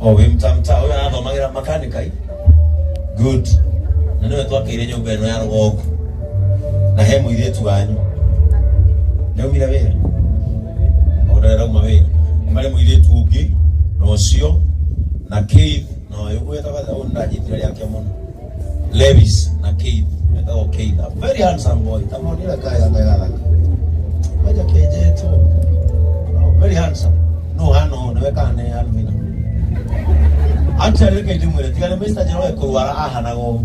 O wĩ mtamta ũyũ arathomagĩra makanika i. Good. Na nĩwe twakĩire nyũmba ĩno ya rũgongo. Na he mũirĩtu wanyu. Nĩaumire wĩra? O ndarĩ arauma wĩra. Nĩ marĩ mũirĩtu ũngĩ na ũcio na Keith na ũyũ wetagwo ũyũ ndanyitire rĩake mũno. Lewis na Keith wetagwo Keith a very handsome boy tamonire kaya gathaka kwaja kenjetwo no, very handsome no hano ũũ nĩwe kana nĩ Alvina actually reke ndĩmwĩre tiga nĩ Mr. Njoroge kũrwara ahanaga ũũ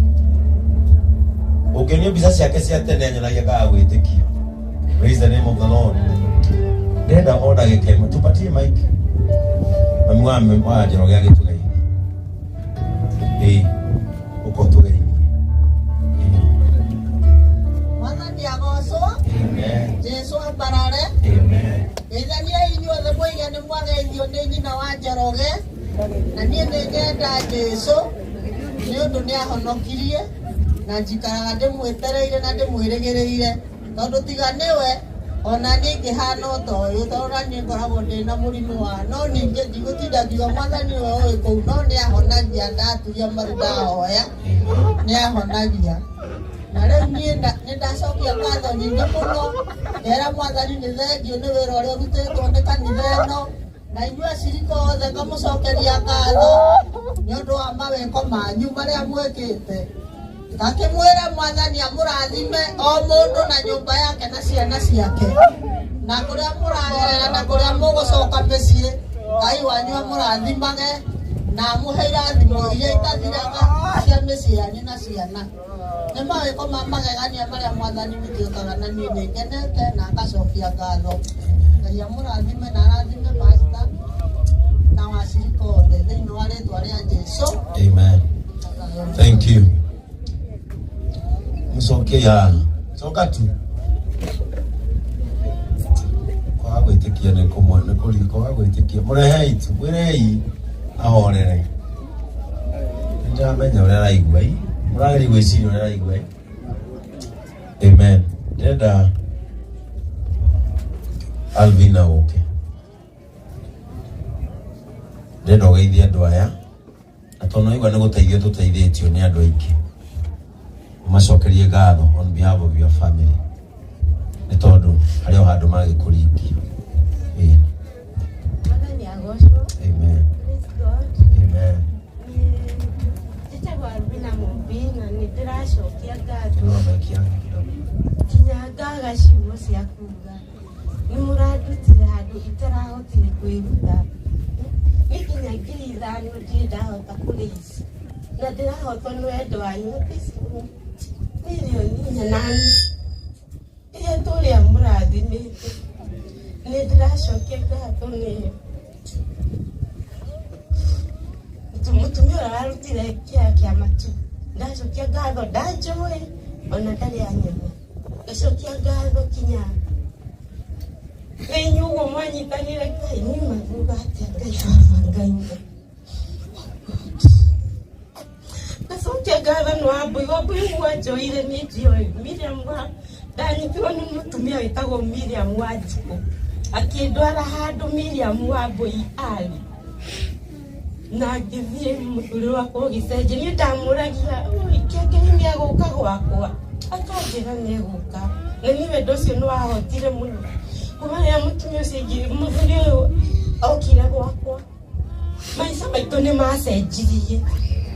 ũngĩonio mbica ciake cia tene nyonagia kaga gwĩtĩkia. Praise the name of the Lord. Ndĩrenda o ndagĩka ĩmwe tupatie mic mami wa Njoroge agĩtũgeithie. Ĩĩ, ũka ũtũgeithie. Ĩĩ. Mwathani agocwo. Amen. Jesu ambarare. Amen. Geithaniai inyuothe mũige nĩ mwageithio nĩ nyina wa Njoroge, na niĩ nĩ nyenda Jesu nĩ ũndũ nĩ ahonokirie, na njikaraga ndĩmwĩtereire na ndĩmwĩrĩgĩrĩire. Tondũ tiga nĩwe, o na niĩ ingĩhana o ta ũyũ, tondũ na niĩ ngoragwo ndĩ na mũrimũ wa, no ningĩ ndigũtinda ngiuga Mwathani ũyũ ũĩ kũu, no nĩ ahonagia, ndaturia maru ndahoya, nĩ ahonagia. Na rĩu niĩ nĩ ndacokia ngatho nyingĩ mũno, ngera Mwathani nĩ thengiũ nĩ wĩra ũrĩa ũrutĩtwo nĩ kanitha ĩno, na inyuĩ acirika othe ngamũcokeria ngatho nĩ ũndũ wa mawĩko manyu marĩa mwĩkĩte. Ngakĩmwĩra Mwathani amũrathime o mũndũ na nyũmba yake na ciana ciake, na kũrĩa mũragerera na kũrĩa mũgũcoka mĩciĩ, Ngai wanyu amũrathimage na amũhe irathimo iria itathiraga cia mĩciĩ yanyu na ciana. Nĩ mawĩko ma magegania marĩa Mwathani witũ ekaga, na niĩ nĩ ngenete na ngacokia ngatho. Ngai amũrathime na arathime pastor na wacirika othe thĩinĩ wa rĩtwa rĩa Jesu. Amen. Thank you. Mũcokie haha. Coka tu. Kwaga gwĩtĩkia nĩ kũmwe nĩ kũri kwaga gwĩtĩkia. Mũrehei tu, mwĩrei ahorere. Nĩndĩramenya ũrĩa araigua ĩ. Mũrageria gwĩciria ũrĩa araigua ĩ. Amen. Ndĩrenda Alvina ũke. Ndĩrenda ũgeithie andũ aya. Na tondũ naigua nĩ gũteithio tũteithĩtio nĩ andũ aingĩ, ũmacokerie ngatho on behalf of your family, nĩ tondũ harĩ o handũ magĩkũringia. Ĩĩ. Mwathani agocwo. Amen. Praise God. Amen. Niĩ njĩtagwo Albina Mũmbi na nĩ ndĩracokia ngatho Inua mic yaku kidogo. nginya ngaga ciugo cia kuga. Nĩ mũrandutire handũ itarahotire kwĩruta. Nĩ nginya 5,000 ndirĩ ndahota kũrĩici na ndĩrahotwo nĩ wendo wanyu. Atĩ ici 4.4 iria tũrĩa mũrathimĩte. Nĩ ndĩracokia ngatho nĩ mũtumia ũrĩa warutire kĩaya kĩa matu. Ndacokia ngatho ndanjũĩ ona ndarĩ anyona. Ngacokia ngatho kinya nĩ inyuĩ ũguo mwanyitanire. Ngai niĩ maguga atĩa? Ngai baba, Ngai ngacokia ngatho nĩ Wambui. Wambui ũguo anjoire niĩ ndioĩ Miriam wa ndanyitirwo nĩ mũtumia wĩtagwo Miriam wa Njikũ akĩndwara handũ Miriam Wambui arĩ na ngĩthiĩ mũtũrĩre wakwa ũgĩcenjia. Niĩ ndamũragia, "Oi, kĩengei nĩ egũka gwakwa?" Akanjĩra nĩ egũka. Na niĩ wendo ũcio nĩ wahotire mũno kuma rĩrĩa mũtumia ũcio aingĩrire, mũthuri ũyũ okire gwakwa, maica maitũ nĩ macenjirie,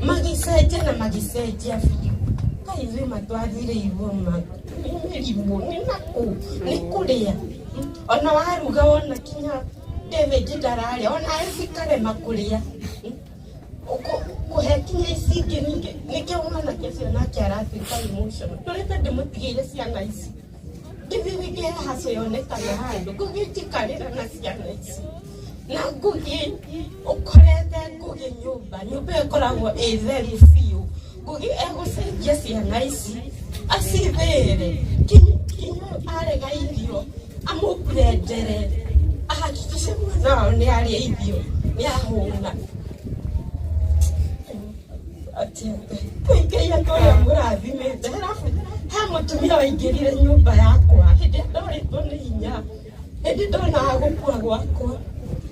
magĩcenjia na magĩcenjia biũ. Kaĩ ithuĩ matwathirĩirwo ma nĩ mĩrimũ, nĩ nakũ, nĩ kũrĩa ona waruga wona kinya David ndararĩa ona cikarema kũrĩa kũhe kinya ici ingĩ ningĩ nĩkĩo mwanake ũcio nake aratuĩka emotional tũrĩte ndĩmũtigĩire ciana ici ngĩthiĩ ningĩ he haco yonekaga handũ ngũthiĩ njikarĩra na ciana ici na ngũthiĩ ũkorete ngũgĩ nyũmba nyũmba ĩyo ĩkoragwo ĩ theru biũ. Ngũgĩ egũcenjia ciana ici acithĩre kinya arega irio amũburendere ahakikishe mwana wao nĩ arĩa irio nĩ ahũna. Atĩa Ngai, Ngai atũrĩa mũrathimĩte. Harabu he mũtumia waingĩrire nyũmba yakwa hĩndĩ ĩrĩa ndorĩtwo nĩ hinya, hĩndĩ ndonaga gũkua gwakwa,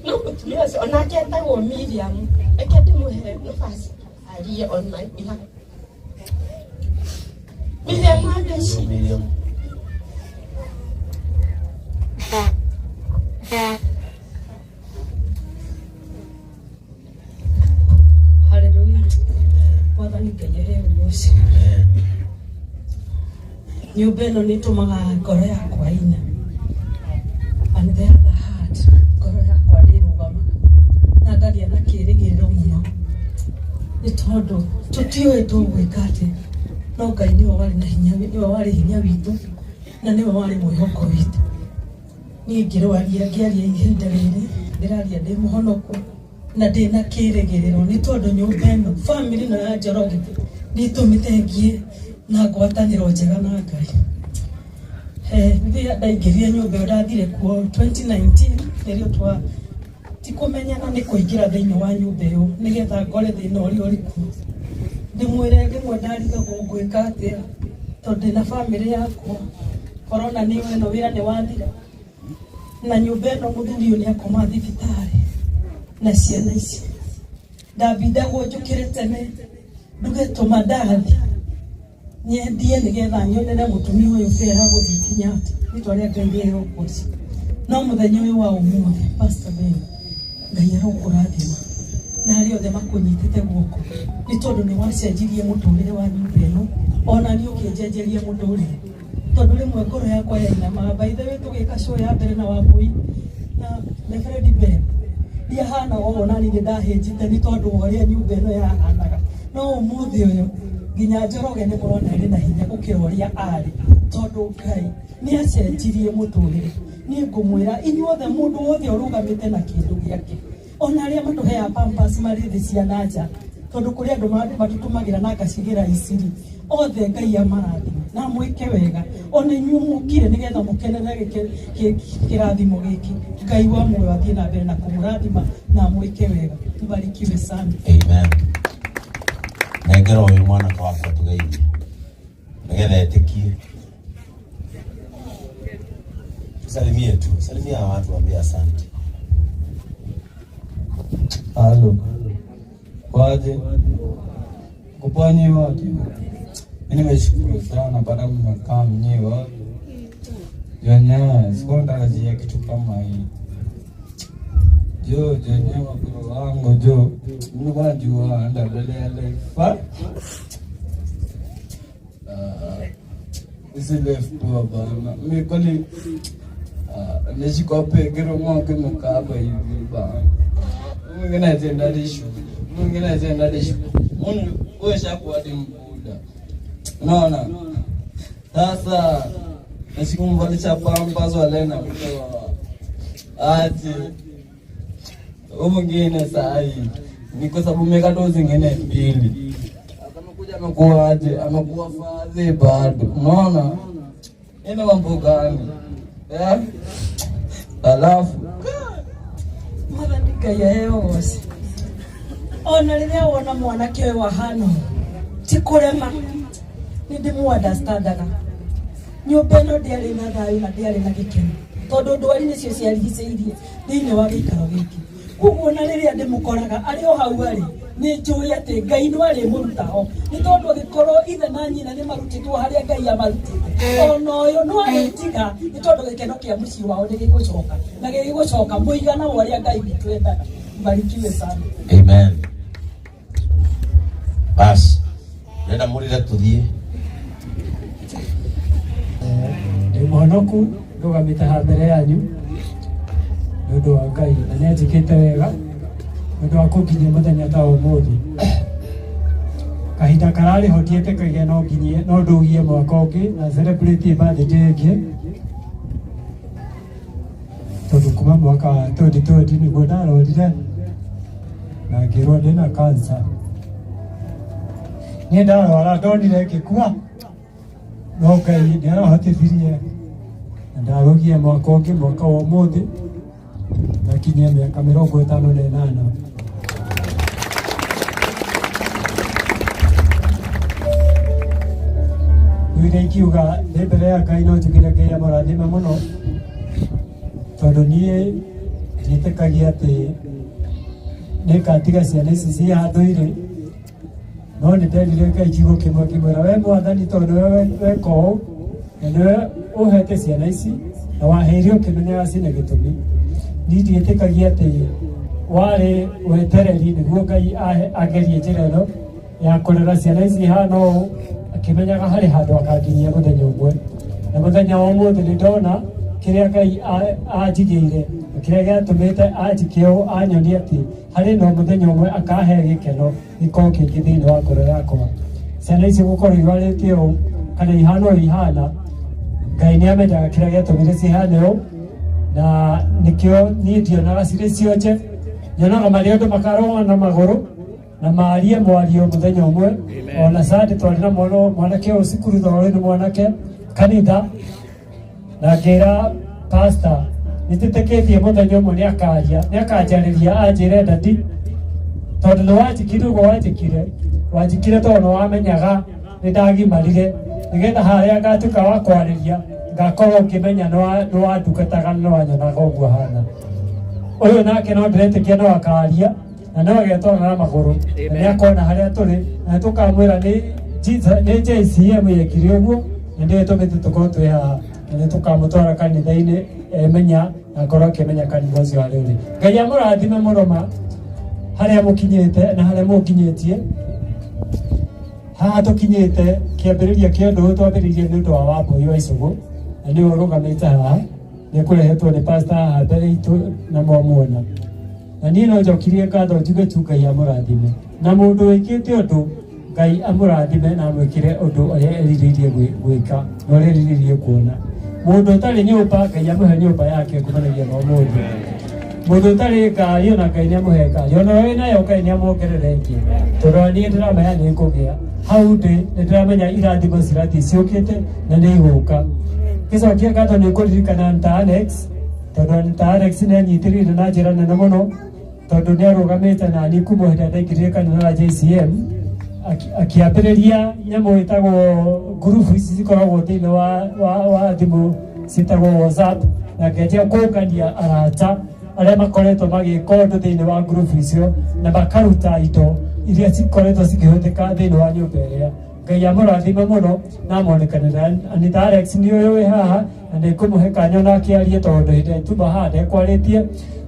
no mũtumia ũcio onake etagwo Miriam. Reke ndĩmũhe nafasi arie on my behalf. Miriam Wangeci. Miriam. Haleluya. Mwathani Ngai aheo ũgoci. Nyũmba ĩno nĩ ĩtũmaga ngoro yakwa ina. And the other heart, ngoro yakwa nĩ ĩrũgamaga na ngagĩa na kĩĩrĩgĩrĩro mũno nĩ tondũ tũtiũĩ tũgwĩka atĩa, no Ngai nĩwe warĩ na hinya, nĩwe warĩ hinya witũ na nĩwe warĩ mwĩhoko witũ. Niĩ ngĩrwaria ngĩaria ihinda rĩrĩ ndĩraria ndĩ mũhonoku na ndĩ na kĩĩrĩgĩrĩro nĩ tondũ nyũmba ĩno bamĩrĩ ĩno ya Njoroge nĩ ĩtũmĩte ngiĩ na ngwatanĩro njega na Ngai. Rĩrĩa ndaingĩrire nyũmba ĩyo ndathire kuo 2019 nĩrĩo twa ti kũmenyana nĩ kũingĩra thĩinĩ wa nyũmba ĩyo nĩgetha ngore thĩna ũrĩa ũrĩ kuo. Ndĩmwĩre rĩmwe ndarigagwo ngwĩka atĩa tondũ ndĩna bamĩrĩ yakwa, korona nĩyo ĩno wĩra nĩ wathira na nyũmba ĩno mũthuri ũyũ nĩ akoma thibitarĩ na ciana ici. Ndambindagwo njũkĩre tene nduge tũmandathi nyendie nĩgetha nyonere mũtumia ũyũ fare ya gũthiĩ Kenyatta. Rĩtwa rĩa Ngai rĩheo ũgoci. No mũthenya ũyũ wa ũmũthĩ Pastor Ben, Ngai arokũrathima na arĩa othe makũnyitĩte guoko nĩ tondũ nĩ wacenjirie mũtũrĩre wa nyũmba ĩno, ona niĩ ũkĩnjenjeria mũtũrĩre tondũ rĩmwe ngoro yakwa yainamaga. By the way, tũgĩka show ya mbere na Wambui na Reverend Ben ndiahanaga ũguo, na niĩ nĩ ndahĩnjĩte nĩ tondũ wa ũrĩa nyũmba ĩno yahanaga. No ũmũthĩ ũyũ nginya Njoroge nĩ mũrona arĩ na hinya gũkĩra ũrĩa arĩ tondũ Ngai nĩ acenjirie mũtũrĩre. Niĩ ngũmwĩra inyuothe, mũndũ wothe ũrũgamĩte na kĩndũ gĩake, ona arĩa matũheaga pampers marĩ thĩ cia na nja, tondũ kũrĩ andũ matũtũmagĩra na ngacigĩra iciri, othe Ngai amarathime na mwĩke wega. Ona inyuĩ mũkire nĩgetha mũkenere kĩrathimo gĩkĩ, Ngai wa muoyo athiĩ na mbere na kũmũrathima na mwĩke wega. Mbarikiwe sana. Amen. Nengera ũyũ mwanake wakwa tũgeithie nĩgetha etĩkie. Tusalimie tu, salimia watu, waambie asante. Halo. Kwaje? Kuponyi wote. Mimi nimeshukuru sana baada mmekaa mnyewe. Jenyewe sikutarajia kitu kama hii. Jo, jenyewe wakuru wangu jo. Nilikuwa najua ndaendelea life. Isi life poa bana. Mimi kwani nishikwa pekero mwake mkaba hivi bana. Mwingine atenda hadi shule, mwingine atenda hadi shule. Wewe shakuwa hadi mbuda. Unaona? Sasa nasikumvalisha pampers wale na kutoa ati huyu mwingine saa hii ni kwa sababu miaka tu zingine mbili amekuja amekuwa aje, amekuwa fadhi bado. Unaona? Ina mambo gani? Eh? Alafu Mwathani Ngai aheo ũgoci. Ona rĩrĩa wona mwanake ũyũ ahana ũũ, ti kũrema nĩ ndĩmũ understandaga. Nyũmba ĩno ndĩarĩ na thayũ na ndĩarĩ na gĩkeno tondũ ndwari nĩcio ciarigicĩirie thĩinĩ wa gĩikaro gĩkĩ. Koguo na rĩrĩa ndĩmũkoraga arĩ o hau arĩ, nĩ njũĩ atĩ Ngai no arĩmũruta ho, nĩ tondũ angĩkorwo ithe na nyina nĩ marutĩtwo harĩa Ngai amarutĩte, ona ũyũ no arĩtiga, nĩ tondũ gĩkeno kĩa mũciĩ wao nĩ gĩgũcoka na gĩgũcoka mũigana wa ũrĩa Ngai witũ endaga. Mbarikiwe sana. Amen. Bas, nenda mũrĩre tũthiĩ. Ndĩ mũhonoku ndũgamĩte haha mbere yanyu nĩ ũndũ wa Ngai na nĩ anjĩkĩte wega nĩ ũndũ wa kũnginyia mũthenya ta ũmũthĩ. Kahinda kararĩ ho ndietĩkagia no nginyie no ndũgie mwaka ũngĩ na celebrate birthday ĩngĩ tondũ kuma mwaka wa 2020 nĩguo ndarorire na ngĩrwo ndĩna cancer. Niĩ ndarwara ndonire ngĩkua no Ngai nĩ arahotithirie na ndarũgie mwaka ũngĩ mwaka wa ũmũthĩ na kinyia mĩaka 58. Rĩu iria ingiuga ndĩ mbere ya Ngai no njugire Ngai amũrathime mũno tondũ niĩ ndiĩtĩkagia atĩ Nĩ ngatiga ciana ici ciĩ handũ irĩ, no nĩ nderire Ngai kiugo kĩmwe, ngĩmwĩra, we Mwathani, tondũ nĩwe weka ũũ na nĩwe ũhete ciana ici na waheire ũkĩmenyaga ciĩna gĩtũmi, niĩ ndiĩtĩkagia atĩ warĩ wetereri nĩguo Ngai agerie njĩra ĩno ya kũrera ciana ici ihana ũũ, akĩmenyaga harĩ handũ akanginyia mũthenya ũmwe. Na mũthenya wa ũmũthĩ nĩ ndona kĩrĩa Ngai anjigĩire na kĩrĩa gĩatũmĩte anjĩke ũũ, anyonie atĩ harĩ na mũthenya ũmwe akahe gĩkeno gĩkorwo kĩingĩ thĩinĩ wa ngoro yakwa. Ciana ici gũkorwo irwarĩte ũũ kana ihana ũũ ihana, Ngai nĩ amenyaga kĩrĩa gĩatũmire cihane ũũ, na nĩkĩo niĩ ndionaga cirĩ cionje, nyonaga marĩ andũ makarũgama na magũrũ na marie mwario mũthenya ũmwe. Ona sande twarĩ na mwana mwanake ũyũ cukuru, tondũ ũyũ nĩ mwanake kanitha, na ngĩra pastor nĩtĩtĩkĩtie mũthenya ũmwe nĩ akaria, nĩ akanjarĩria anjĩre, "Daddy, tondũ nĩ wanjĩkire ũguo wanjĩkire, wanjĩkire tondũ nĩ wamenyaga nĩ ndagimarire, nĩgetha harĩa ngatuĩka wa kwarĩria ngakorwo ngĩmenya nĩ wandungataga, nĩ wanyonaga ũguo hana." Ũyũ nake no ndĩretĩkia no akaria na no agetwara na magũrũ na nĩ akona harĩa tũrĩ, na tũkamwĩra nĩ nĩ JCM yekire ũguo na nĩyo ĩtũmĩte tũkorwo twĩ haha, na nĩ tũkamũtwara kanitha-inĩ emenya na akorwo akĩmenya kanitha ũcio harĩa ũrĩ. Ngai amũrathime mũno ma harĩa mũkinyĩte na harĩa mũnginyĩtie haha tũkinyĩte. Kĩambĩrĩria kĩa ũndũ ũyũ twambĩrĩirie nĩ ũndũ wa Wambũi wa Icũgũ, na nĩwe ũrũgamĩte haha, nĩ kũrehetwo nĩ pastor haha mbere itũ na mwamuona. Na niĩ no njokirie ngatho njuge tu Ngai amũrathime, na mũndũ wĩkĩte ũndũ, Ngai amũrathime na amwĩkĩre ũndũ ũrĩa erirĩirie gwĩka na ũrĩa erirĩirie kuona. Mũndũ ũtarĩ nyũmba, Ngai amũhe nyũmba yake kumanagia na ũmũthĩ. Mũndũ ũtarĩ ngari, ona Ngai nĩ amũhe ngari. Ona wĩ nayo, Ngai nĩ amuongerere ĩngĩ, tondũ ona niĩ ndĩramenya nĩ ngũgĩa hau ndĩ, nĩ ndĩramenya irathimo cirathiĩ ciũkĩte na nĩ igũka. Ngĩcokia ngatho nĩ ngũririkana Nta Alex, tondũ Nta Alex nĩ anyitĩrĩire na njĩra nene mũno, tondũ nĩ arũgamĩte na niĩ kuma hĩndĩ ĩrĩa ndaingĩrire kanitha wa JCM, akĩambĩrĩria nyamũ ĩtagwo ngurubu ici cikoragwo thĩinĩ wa thimũ ciĩtagwo WhatsApp, na akĩanjia kũngania arata arĩa makoretwo magĩka ũndũ thĩinĩ wa ngurubu icio na makaruta indo iria cikoretwo cikĩhũthĩka thĩinĩ wa nyũmba ĩrĩa. Ngai amũrathime mũno na amonekanĩre. Anita Alex nĩ ũyũ wĩ haha na nĩ ngũmũhe kanya onake arie, tondũ hĩndĩ ĩrĩa tuma haha ndekwarĩtie,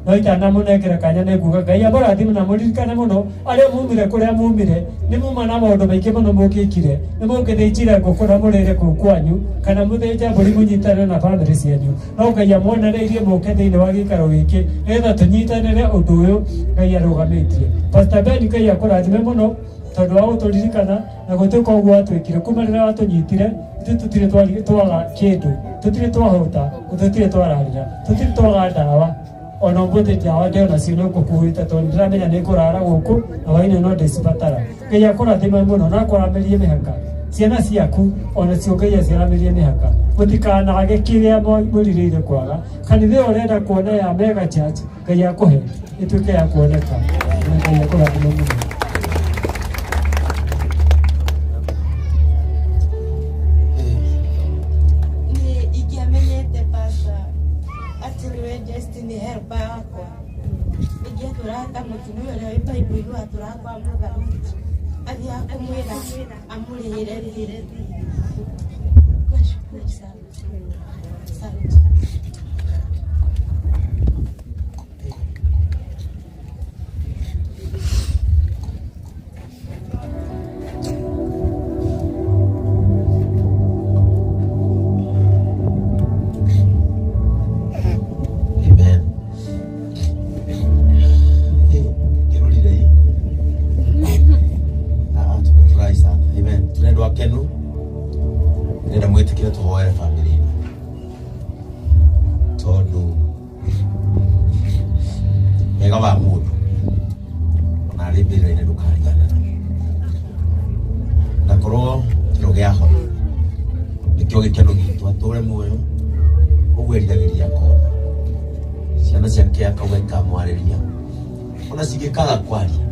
no itanamũnengera kanya nĩ nguga Ngai amũrathime na mũririkane mũno arĩa mumire kũrĩa mumire. Nĩ muma na maũndũ maingĩ mũno mũngĩkire, nĩ mũngĩthĩnjire ngũkũ na mũrĩre kũu kwanyu, kana mũthĩnje mbũri mũnyitane na bamĩrĩ cianyu, no Ngai amuonereirie mũke thĩinĩ wa gĩikaro gĩkĩ nĩgetha tũnyitanĩre ũndũ ũyũ Ngai arũgamĩtie. Pastor Ben, Ngai akũrathime mũno tondũ wa gũtũririkana na gũtuĩka ũguo watwĩkire kuma rĩrĩa watũnyitire. Ithuĩ tũtirĩ twaga kĩndũ, tũtirĩ twahũta, tũtirĩ twararĩra, tũtirĩ twaga ndawa. Ona ũmũthĩ ndawa ndĩ onacio nĩ ngũkuĩte, tondũ ndĩramenya nĩ ngũrara gũkũ na hwainĩ no ndĩcibatara. Ngai akũrathime mũno na akũramĩrie mĩhaka. Ciana ciaku onacio Ngai aciaramĩrie mĩhaka, mũtikanage kĩrĩa mwĩrirĩire kwaga. Kanitha ĩyo ũrenda kuona ya Mega Church, Ngai akũhe ĩtuĩke ya kuoneka, na Ngai akũrathime mũno. Niĩ ingĩamenyete pasta atĩ nĩwe destiny helper yakwa, ingĩatũraga ta mũtumia ũrĩa wĩ Bible-inĩ watũraga kwa mũthamaki, athiaga kũmwĩra amũrĩhĩre thirĩ. Nashukuru sana. Asante. Amen. Ngĩrorire hii. Ah, tumefurahi sana. Amen. Tũrendwo akenu. Ndĩrenda mwĩtĩkĩre tũhoere famĩlĩ ĩno, tondũ wega wa mũndũ ona arĩ mbĩrĩra-inĩ ndũkariganĩra, na korwo kĩro gĩa hona nĩkĩo gĩkeno gitũ, atũre muoyo ũguo eriragĩria akona ciana ciake, akauga ikamwarĩria ona cingĩkaga kwaria.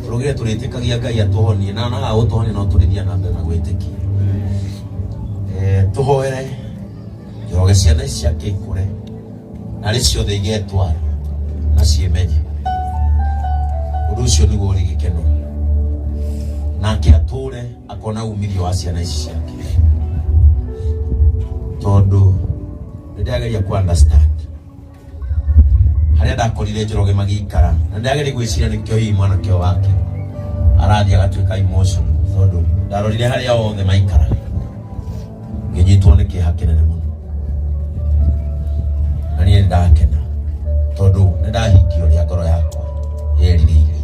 Tũrugire tũrĩtĩkagia Ngai atũhonie, na ona gũtũhonia no tũrĩthiĩ na mbere na gwĩtĩkia. Tũhoere Njoroge, ciana ici ciake ikũre narĩ ciothe igetwara na ciĩmenye. Ũndũ ũcio nĩguo ũrĩ gĩkeno. Nake atũre akona umithio wa ciana ici ciake. Tondũ nĩ ndĩrageria ku understand harĩa ndakorire Njoroge magĩikara na ndĩrageria gwĩciria nĩkĩo hihi mwanake ũyũ wake arathiĩ agatuĩka emotion tondũ ndarorire harĩa othe maikaraga ngĩnyitwo nĩ kĩeha kĩnene mũno na niĩ nĩndakena tondũ nĩndahingia ũrĩa ngoro yakwa yerirĩirie.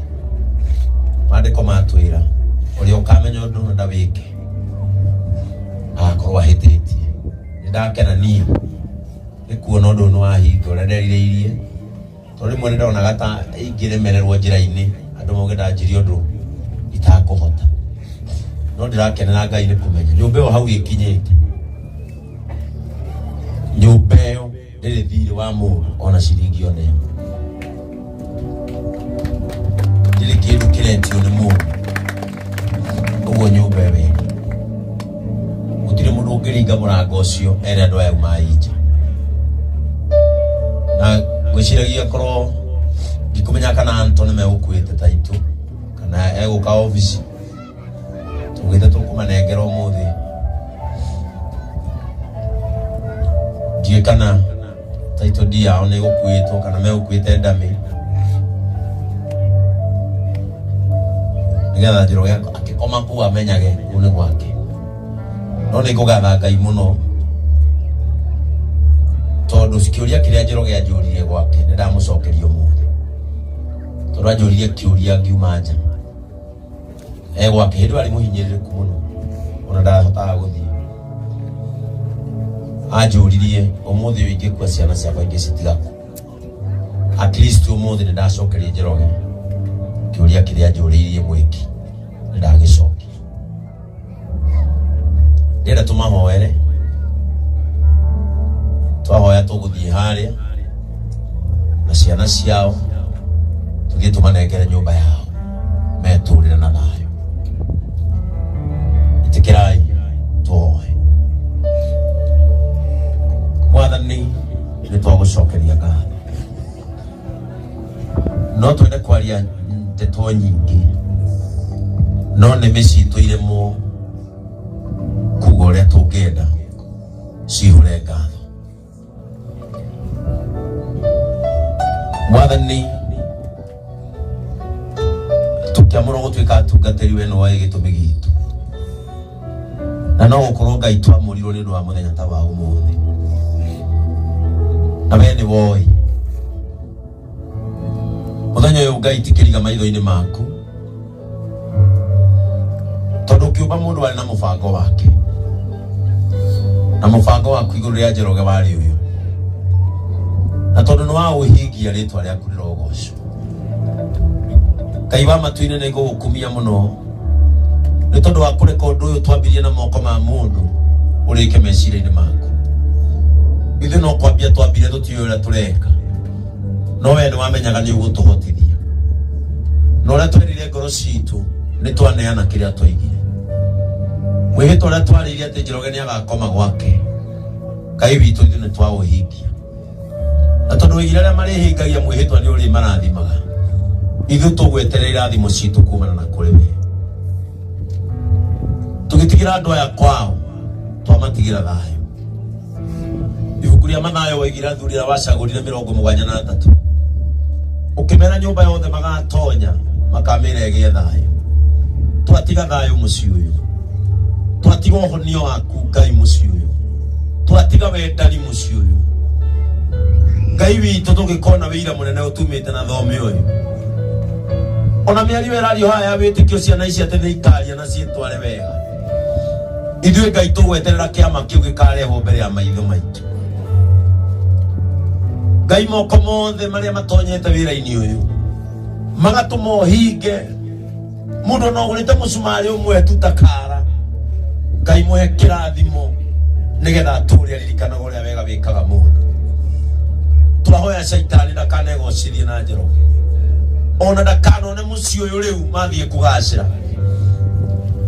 Maandĩko matwĩra ũrĩa ũkamenya ũndũ na ndawĩke agakorwo ahĩtĩtie. Nĩndakena niĩ nĩ kuona ũndũ ũyũ nĩwahinga ũrĩa nderirĩirie tondũ rĩmwe nĩndonaga ta ingĩremererwo njĩra-inĩ andũ mauge ndanjirie ũndũ itakũhota no ndĩrakenera Ngai nĩ kũmenya nyũmba ĩyo hau ĩkinyĩte nyũmba ĩyo ndĩrĩ thirĩ wa mũndũ ona ciringi ona ĩmwe ndĩrĩ kĩndũ kĩretio nĩ mũndũ ũguo nyũmba ĩyo ĩrĩ gũtirĩ mũndũ ũngĩringa mũrango ũcio ere andũ aya umai nja na ngwĩciragia korwo ndikũmenya kana Anto nĩ megũkuĩte taitũ kana egũka obici tugĩte tũkũmanengera ũmũthĩ ndiũĩ kana taitũ ndi yao nĩ ĩgũkuĩtwo kana megũkuĩte ndamĩ nĩgetha Njoroge akĩkoma kũu amenyage kũu nĩ gwake no nĩ ngũgatha Ngai mũno tondũ kĩũria kĩrĩa Njoroge anjũririe gwake nĩ ndamũcokeria ũmũthĩ tondũ anjũririe kĩũria ngiuma nja e gwake hĩndĩ ĩyo arĩ mũhinyĩrĩrĩku mũno ona ndahotaga gũthiĩ anjũririe ũmũthĩ ũyũ ingĩkua ciana ciakwa ingĩcitiga kũ at least ũmũthĩ nĩ ndacokeria Njoroge kĩũria kĩrĩa anjũrĩirie mwĩki nĩ ndagĩcokia ndĩrenda tũmahoere twahoya tũgũthiĩ harĩa na ciana ciao tũthiĩ tũmanengere nyũmba yao metũrĩre na thayũ ĩtĩkĩrai tũhoe mwathani nĩ twagũcokeria ngatho no twende kwaria ndeto nyingĩ no nĩmĩ citũ iremwo kuga ũrĩa tũngĩenda cihũre ngatho mwathani tũkĩamũrwo gũtuĩka atungatĩri we nĩwoĩ gĩtũmi gitũ na no gũkorwo ngai twamũrirwo nĩ ũndũ wa mũthenya ta wa ũmũthĩ na we nĩ woĩ mũthenya ũyũ ngai tikĩriga maitho-inĩ maku tondũ ũkĩũmba mũndũ arĩ na mũbango wake na mũbango waku igũrũ rĩa Njoroge warĩ ũyũ na tondũ nĩ waũhingia rĩtwa rĩaku rĩrogocwo Ngai wa matu-inĩ nĩ ngũgũkumia mũno nĩ tondũ wa kũreka ũndũ ũyũ twambirie na moko ma mũndũ ũrĩke meciria-inĩ maku ithuĩ no kwambia twambire tũtiũĩ ũrĩa tũreka no we nĩ wamenyaga nĩ ũgũtũhotithia na ũrĩa twerire ngoro citũ nĩ twaneana kĩrĩa twaigire mwĩhĩtwa ũrĩa twarĩire atĩ Njoroge nĩ agakoma gwake Ngai witũ ithuĩ nĩ twaũhingia na tondũ waigire arĩa marĩhingagia mwĩhĩtwa nĩ ũrĩ marathimaga ithuĩ tũgweterera irathimo citũ kumana na kũrĩ we tũgĩtigĩra andũ aya kwao twamatigĩra thayũ ibuku rĩa mathayo waigire athuri arĩa wacagũrire 73 ũkĩmera nyũmba yothe magatonya makamĩra ĩgĩe thayũ twatiga thayũ mũciĩ ũyũ twatiga ũhonio waku ngai mũciĩ ũyũ twatiga wendani mũciĩ ũyũ ngai witũ tũgĩkona wĩira mũnene ũtumĩte na thome ũyũ ona mĩario ĩrario haha ya wĩtĩkio ciana ici atĩ nĩ ikaria na ciĩtware wega ithuĩ ngai tũgweterera kĩama kĩu gĩkarehwo mbere ya maitho maitũ ngai moko mothe marĩa matonyete wĩra-inĩ ũyũ magatũma ũhinge mũndũ ona ũgũrĩte mũcumarĩ ũmwe tu ta kara ngai mũhe kĩrathimo nĩgetha atũre aririkanaga ũrĩa wega wĩkaga mũndũ twahoya caitani ndakanegocithie na njoroge ona ndakanone mũciĩ ũyũ rĩu mathiĩ kũgacĩra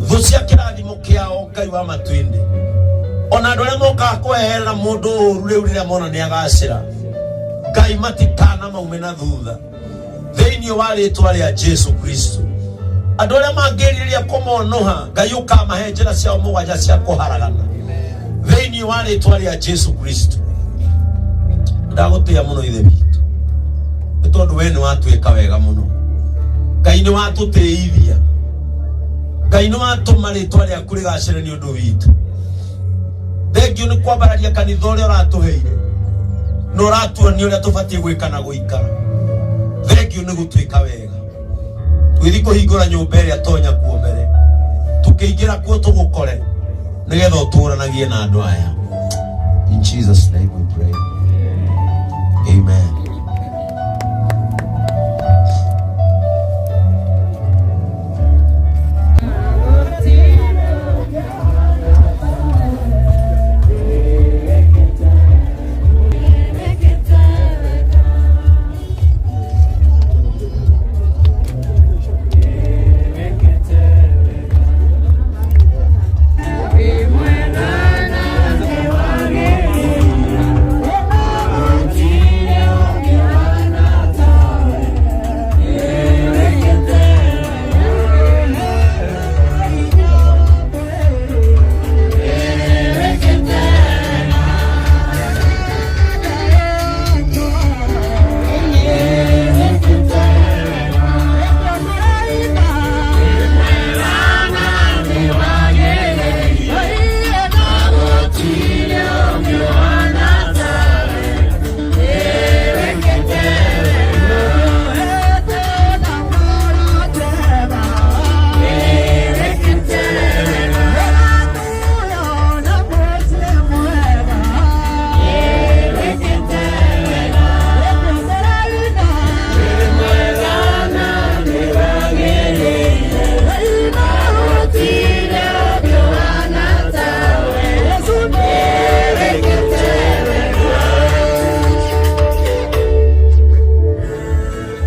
thũ cia kĩrathimo kĩao ngai wa matu-inĩ ona andũ arĩa mokaga kweherera mũndũ ũru rĩu rĩrĩa mona nĩ agacĩra ngai matikana maume na thutha. Thĩinĩ wa rĩtwa rĩa Jesu Kristo, andũ arĩa mangĩrirĩria kũmonoha, Ngai ũkamahe njĩra ciao mũgwanja cia kũharagana thĩinĩ wa rĩtwa rĩa Jesu Kristo. Ndagũtĩĩa mũno Ithe witũ, nĩ tondũ we nĩ watwĩka wega mũno. Ngai nĩ watũtĩithia, Ngai nĩ watũma rĩtwa rĩaku rĩgacĩre nĩ ũndũ witũ. Thengio nĩ kwambararia kanitha ũrĩa ũratũheire na ũratuonia ũrĩa tũbatiĩ gwĩka na gũikara. Thengio nĩ gũtuĩka wega. Twĩthi kũhingũra nyũmba ĩrĩa tonya kuo mbere, tũkĩingĩra kuo tũgũkore, nĩgetha ũtũranagie na andũ aya. In Jesus name we pray, amen.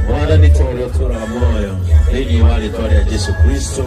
Mwathani, ta ũrĩa ũtũũraga muoyo, thĩinĩ wa rĩtwa rĩa Jesu Kristo.